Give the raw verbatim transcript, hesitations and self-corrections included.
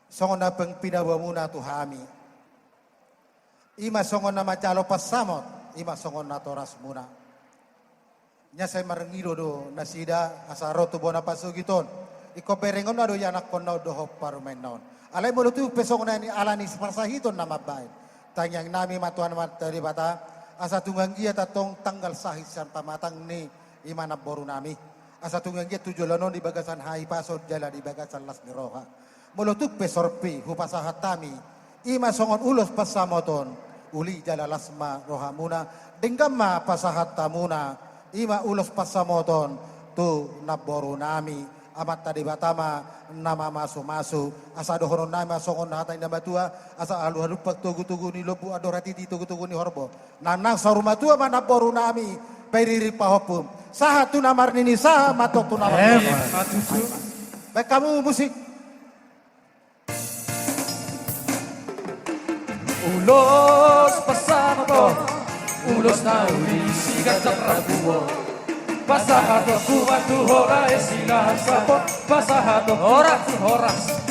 Songon na pinaboamuna tu hami, i ma songon na manjalo pansamot, i ma songon natorasmuna. Ia sai marngido do nasida asa ro tu bona pasogit on. Ingkon berengonna do ianakhonna on dohot parumaenna on. Alai molo tung pe songon na i ala ni parsahiton na mambahen, tangiangnami ma tu Amanta Debata, asa tung anggiat antong tanggal sahit sian pamatang ni i ma namborunami, asa tung anggiat tu joloan on di bagasan hahipason jala di bagasan las ni roha. Molo tung pe sorpi hupasahat hami, i ma songon ulos pansamoton, uli jala las ma rohamuna, denggan ma pasahat hamuna i ma ulos pansamoton tu namborunami. Amanta Debata ma na mamasumasu. Asa dohononnami ma songon hata ni na matua: Asa alualu pangtogutogu ni lombu, andor hatiti togutogu ni horbo. Nangnang saur matua ma namborunami, pairing pahompu, sahat tu na marnini, sahat ma antong tu na marnono. Emma tutu. Baen hamu musik. Ulos pansamoton, ulos na uli siganjang rambu on. Pasahatonku ma tu ho lae Silahisapot, pasahatonku ma tu ho horas.